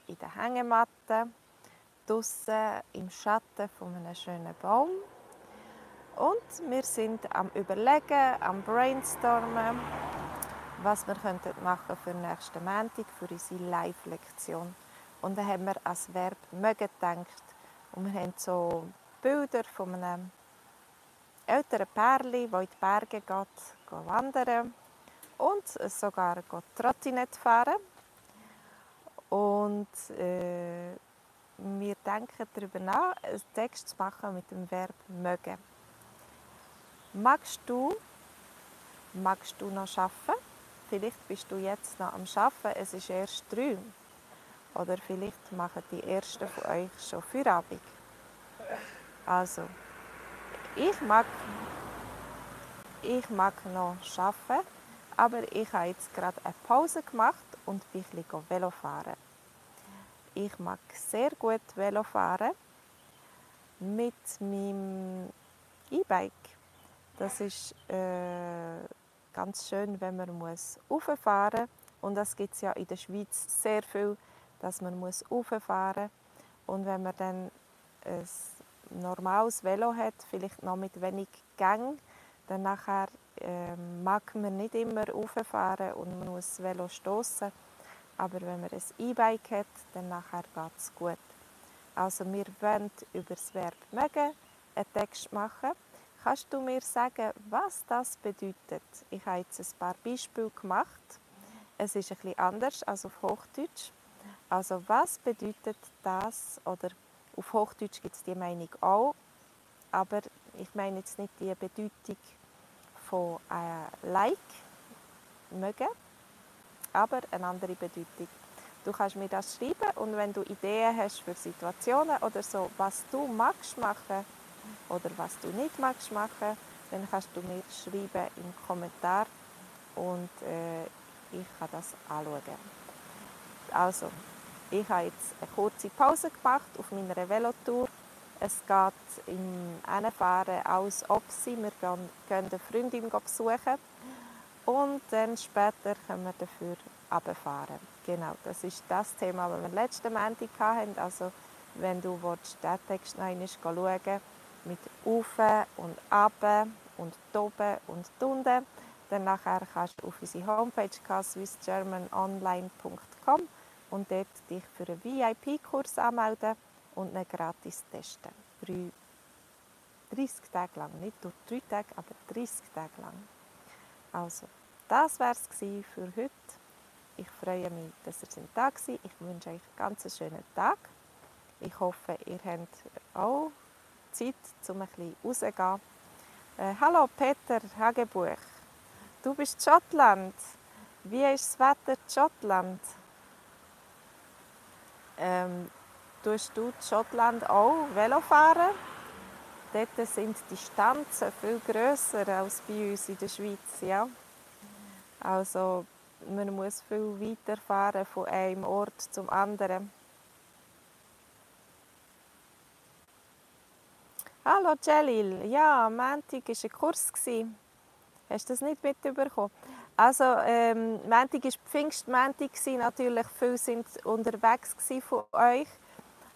in der Hängematte, draussen im Schatten von einem schönen Baum. Und wir sind am Überlegen, am Brainstormen, was wir machen für nächsten Montag, für unsere Live-Lektion. Und dann haben wir als Verb «mögen» gedacht. Und wir haben so Bilder von einem älteren Pärchen, das in die Berge geht wandern und sogar Trottinett fahren. Und wir denken darüber nach, einen Text zu machen mit dem Verb «mögen». Magst du noch arbeiten? Vielleicht bist du jetzt noch am Arbeiten, es ist erst 3. Oder vielleicht machen die ersten von euch schon Feierabend. Also, ich mag noch arbeiten, aber ich habe jetzt gerade eine Pause gemacht und bin ein bisschen Velo fahren. Ich mag sehr gut Velo fahren mit meinem E-Bike. Das ist ganz schön, wenn man rauffahren muss. Und das gibt es ja in der Schweiz sehr viel, dass man rauffahren muss. Und wenn man dann ein normales Velo hat, vielleicht noch mit wenig Gang, dann nachher, mag man nicht immer rauffahren und man muss das Velo stossen. Aber wenn man ein E-Bike hat, dann nachher geht es gut. Also wir wollen über das Verb «mögen» einen Text machen. Kannst du mir sagen, was das bedeutet? Ich habe jetzt ein paar Beispiele gemacht. Es ist ein bisschen anders als auf Hochdeutsch. Also was bedeutet das? Oder auf Hochdeutsch gibt es die Meinung auch. Aber ich meine jetzt nicht die Bedeutung von «like», «mögen», aber eine andere Bedeutung. Du kannst mir das schreiben und wenn du Ideen hast für Situationen oder so, was du magst machen oder was du nicht magst machen, dann kannst du mir schreiben im Kommentar und ich kann das anschauen. Also, ich habe jetzt eine kurze Pause gemacht auf meiner Velotour. Es geht im Hinfahren alles Opsi. Wir gehen eine Freundin besuchen und dann später können wir dafür runterfahren. Genau, das ist das Thema, das wir letzten Montag hatten. Also, wenn du den Text noch einmal schauen mit «Auf» und «Ab» und «Toben» und «Tunde», dann nachher kannst du auf unsere Homepage swissgermanonline.com und dort dich für einen VIP-Kurs anmelden und ihn gratis testen. 30 Tage lang, nicht nur 3 Tage, aber 30 Tage lang. Also, das war es für heute. Ich freue mich, dass ihr da seid. Ich wünsche euch einen ganz schönen Tag. Ich hoffe, ihr habt auch Zeit, um ein bisschen rauszugehen. Hallo Peter Hagebuch, du bist in Schottland. Wie ist das Wetter in Schottland? Tust du in Schottland auch Velo fahren? Dort sind die Distanzen viel grösser als bei uns in der Schweiz. Ja? Also man muss viel weiter fahren von einem Ort zum anderen. Hallo Celil, ja, am Montag war ein Kurs. Hast du das nicht mitbekommen? Also, Montag war Pfingstmontag, natürlich viele sind unterwegs von euch.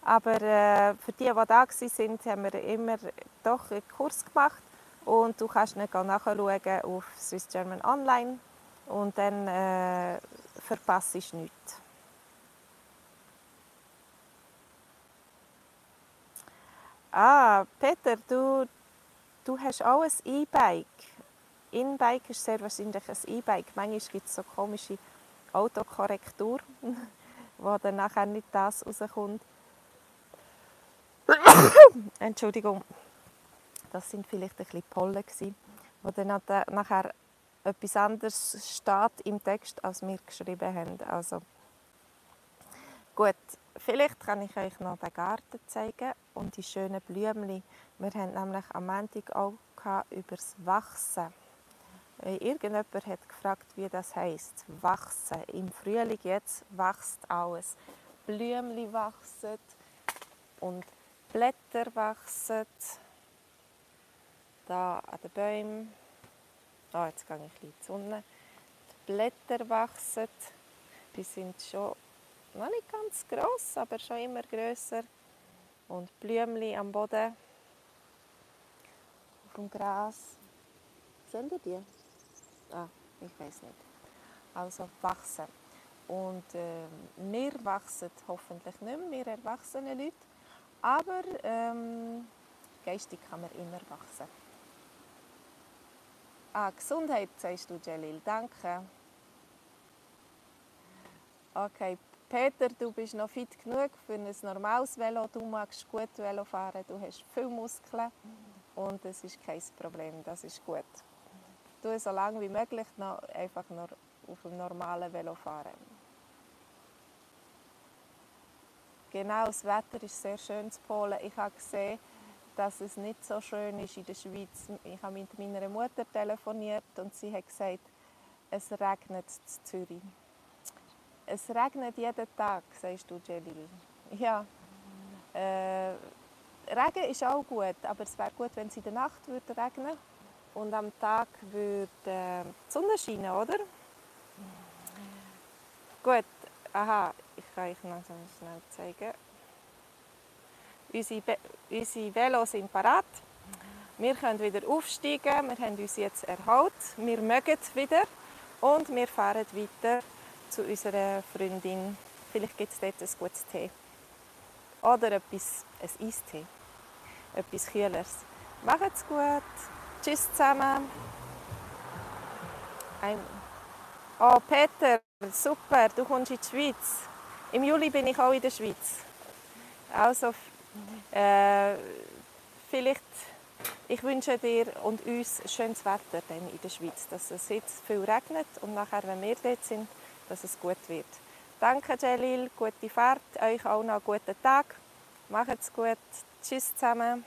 Aber für die da waren, haben wir immer doch einen Kurs gemacht. Und du kannst ihn nachschauen auf Swiss German Online. Und dann verpasst du nichts. Ah, Peter, du hast auch ein E-Bike. In-Bike ist sehr wahrscheinlich ein E-Bike. Manchmal gibt es so komische Autokorrektur, wo dann nachher nicht das rauskommt. Entschuldigung, das sind vielleicht ein bisschen Pollen gewesen, wo dann nachher etwas anderes steht im Text, als wir geschrieben haben. Also, gut, vielleicht kann ich euch noch den Garten zeigen und die schönen Blümchen. Wir haben nämlich am Montag auch über das Wachsen. Irgendjemand hat gefragt, wie das heisst. Wachsen. Im Frühling jetzt wächst alles. Blümchen wachsen und Blätter wachsen. Da an den Bäumen. Oh, jetzt gehe ich in die Sonne. Die Blätter wachsen. Die sind schon noch nicht ganz gross, aber schon immer grösser. Und Blümchen am Boden, auf dem Gras. Seht ihr die? Ah, ich weiß nicht. Also wachsen. Und wir wachsen hoffentlich nicht mehr, wir erwachsene Leute. Aber geistig kann man immer wachsen. Ah, Gesundheit, sagst du, Jalil. Danke. Okay, Peter, du bist noch fit genug für ein normales Velo. Du magst gut Velo fahren, du hast viele Muskeln und es ist kein Problem, das ist gut. Du so lange wie möglich noch einfach nur auf dem normalen Velo fahren. Genau, das Wetter ist sehr schön in Polen. Ich habe gesehen, dass es nicht so schön ist in der Schweiz. Ich habe mit meiner Mutter telefoniert und sie hat gesagt, es regnet in Zürich. Es regnet jeden Tag, sagst du, Jalil. Ja, Regen ist auch gut, aber es wäre gut, wenn es in der Nacht würde regnen und am Tag würde die Sonne scheinen, oder? Gut, aha, ich kann euch noch so schnell zeigen. Unsere Velos sind parat. Wir können wieder aufsteigen, wir haben uns jetzt erholt, wir mögen wieder und wir fahren weiter zu unserer Freundin. Vielleicht gibt es dort ein gutes Tee. Oder ein Eistee. Etwas Kühleres. Macht's gut. Tschüss zusammen. Oh, Peter, super, du kommst in die Schweiz. Im Juli bin ich auch in der Schweiz. Also, vielleicht, ich wünsche dir und uns schönes Wetter dann in der Schweiz, dass es jetzt viel regnet und nachher, wenn wir dort sind, dass es gut wird. Danke, Jalil, gute Fahrt, euch auch noch einen guten Tag. Macht's gut. Tschüss zusammen.